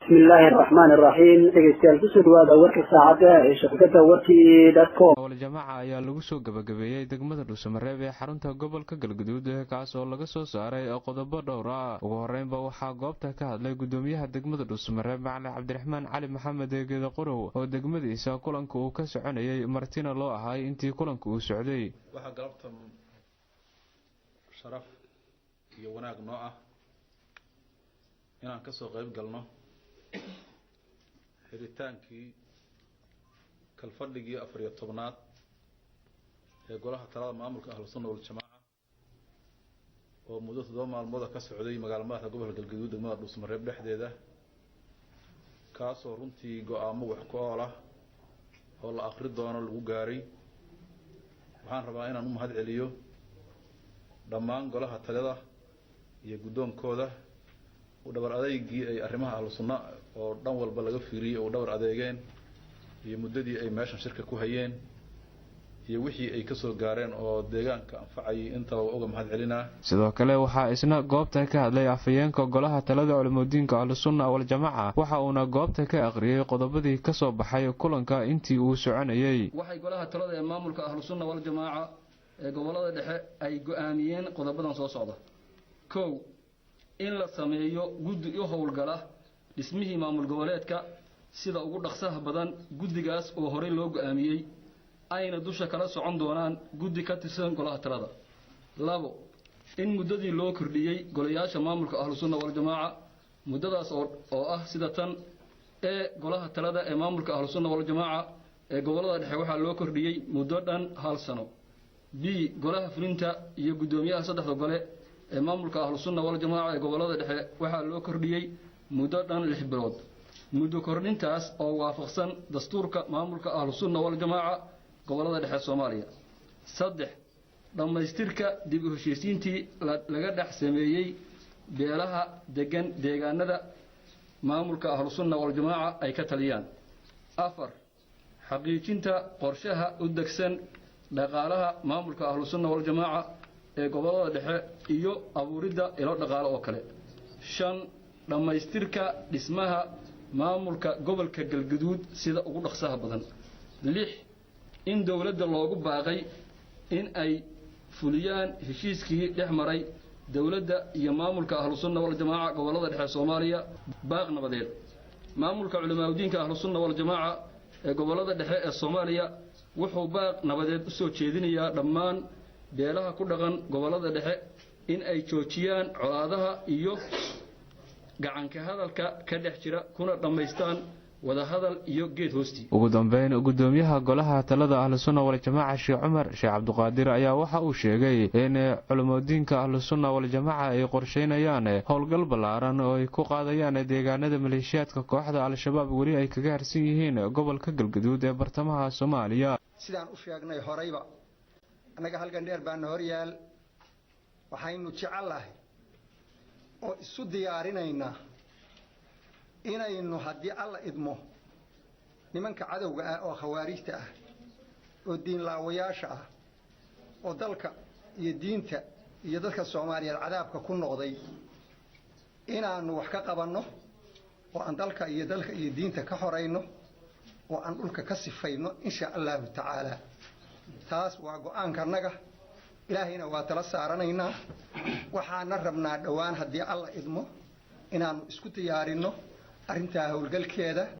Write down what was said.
Bismillaahi araxmaan iraxiim. Dhegeystayaal, kusoo dhawaada warka saacadda ee shabakada warkii.com. Waljamaaca ayaa lagu soo gabagabeeyey degmada Dhuusamareeb ee xarunta gobolka Galguduud, kaas oo laga soo saaray qodobo dhowr ah. Ugu horeynba waxaa goobta ka hadlay gudoomiyaha degmada Dhuusamareeb, Macalin Cabdiraxmaan Cali Maxamed Geeda Qorow, oo degmadiisa kulanka uu ka soconayay martina loo ahay intii kulanka uu socday. Waxaa galabtan sharaf iyo wanaag noo ah inaan ka soo qayb galno xiritaankii kalfadhigii 14aad ee Golaha Talada Maamulka Ahlusunna Waljamaaca, oo muddo 7 maalmooda ka socday magaala madaxda gobolka Galgaduud, degmada Dhuusmareeb dhexdeeda, kaasoo runtii go-aamo wax ku ool ah oo la akri doono lagu gaaray. Waxaan rabaa inaan u mahad celiyo dhammaan golaha talada iyo guddoonkooda u dhabar adeygii ay arrimaha Ahlu Sunna oo dhan walba laga fiiriyey oo u dhabar adeegeen, iyo muddadii ay meeshan shirka ku hayeen iyo wixii ay kasoo gaareen oo deegaanka anfacayay intaba waa uga mahad celinaa. Sidoo kale waxaa isna goobta ka hadlay afhayeenka golaha talada culimudiinka Ahlusunna Waljamaaca, waxa uuna goobta ka aqriyey qodobadii kasoo baxay kulanka intii uu soconayey. Waxay golaha talada ee maamulka Ahlusunna Waljamaaca ee gobolada dhexe ay go-aamiyeen qodobadan soo socda: Kow, in la sameeyo guddi u howlgala dhismihii maamul goboleedka sida ugu dhaqsaha badan, guddigaas oo horey loo go-aamiyey, ayna dusha kala socon doonaan guddi ka tirsan golaha talada. Labo, in muddadii loo kordhiyey golayaasha maamulka Ahlusunna Waljamaaca, muddadaas oo ah sida tan: ee golaha talada ee maamulka Ahlusunna Waljamaaca ee gobolada dhexe waxaa loo kordhiyey muddo dhan hal sano. B, golaha fulinta iyo guddoomiyaha saddexda gole ee maamulka Ahlusunna Waljamaaca ee gobolada dhexe waxaa loo kordhiyey muddo dhan 6 bilood, muddo kordhintaas oo waafaqsan dastuurka maamulka Ahlusunna Waljamaaca gobolada dhexe Soomaaliya. Saddex, dhammaystirka dib u heshiisiintii laga dhex sameeyey beelaha degan deegaanada maamulka Ahlusunna Waljamaaca ay ka taliyaan. Afar, xaqiijinta qorshaha u degsan dhaqaalaha maamulka Ahlusunna Waljamaaca ee gobolada dhexe iyo abuuridda ilo dhaqaale oo kale. Shan, dhammaystirka dhismaha maamulka gobolka Galguduud sida ugu dhaqsaha badan. Lix, in dowladda loogu baaqay in ay fuliyaan heshiiskii dhex maray dowladda iyo maamulka Ahlusunna Waljamaaca gobolada dhexe Soomaaliya. Baaq nabadeed: maamulka culimaadudiinka Ahlusunna Waljamaaca ee gobolada dhexe ee Soomaaliya wuxuu baaq nabadeed u soo jeedinayaa dhammaan beelaha ku dhaqan gobolada dhexe in ay joojiyaan colaadaha iyo gacanka hadalka ka dhex jira, kuna dhammaystaan wadahadal iyo geed hoostii. Ugu dambeyn, gudoomiyaha golaha talada Ahlusunna Waljamaaca, Sheekh Cumar Sheekh Cabduqaadir, ayaa waxa uu sheegay in culimadiinka Ahlusunna Waljamaaca ay qorsheynayaan howlgal ballaaran oo ay ku qaadayaan deegaanada maleeshiyaadka kooxda Al-Shabaab weli ay kaga harsan yihiin gobolka Galgaduud ee bartamaha Soomaaliya. Sidaan u sheegnay horeyba, annaga halgan dheer baana hor yaal. Waxaynu jecellahay oo isu diyaarinaynaa inaynu, haddii Alla idmo, nimanka cadowga ah oo khawaarijta ah oo diinlaawayaasha ah oo dalka iyo diinta iyo dadka Soomaaliyeed cadaabka ku noqday inaannu wax ka qabanno, oo aan dalka iyo diinta ka xorayno, oo aan dhulka ka sifayno, insha Allahu tacaala. Taas waa go-aankanaga, Ilaahayna waa tala saaranaynaa. Waxaana rabnaa dhowaan, haddii Alla idmo, inaannu isku diyaarinno arrintaa howlgalkeeda.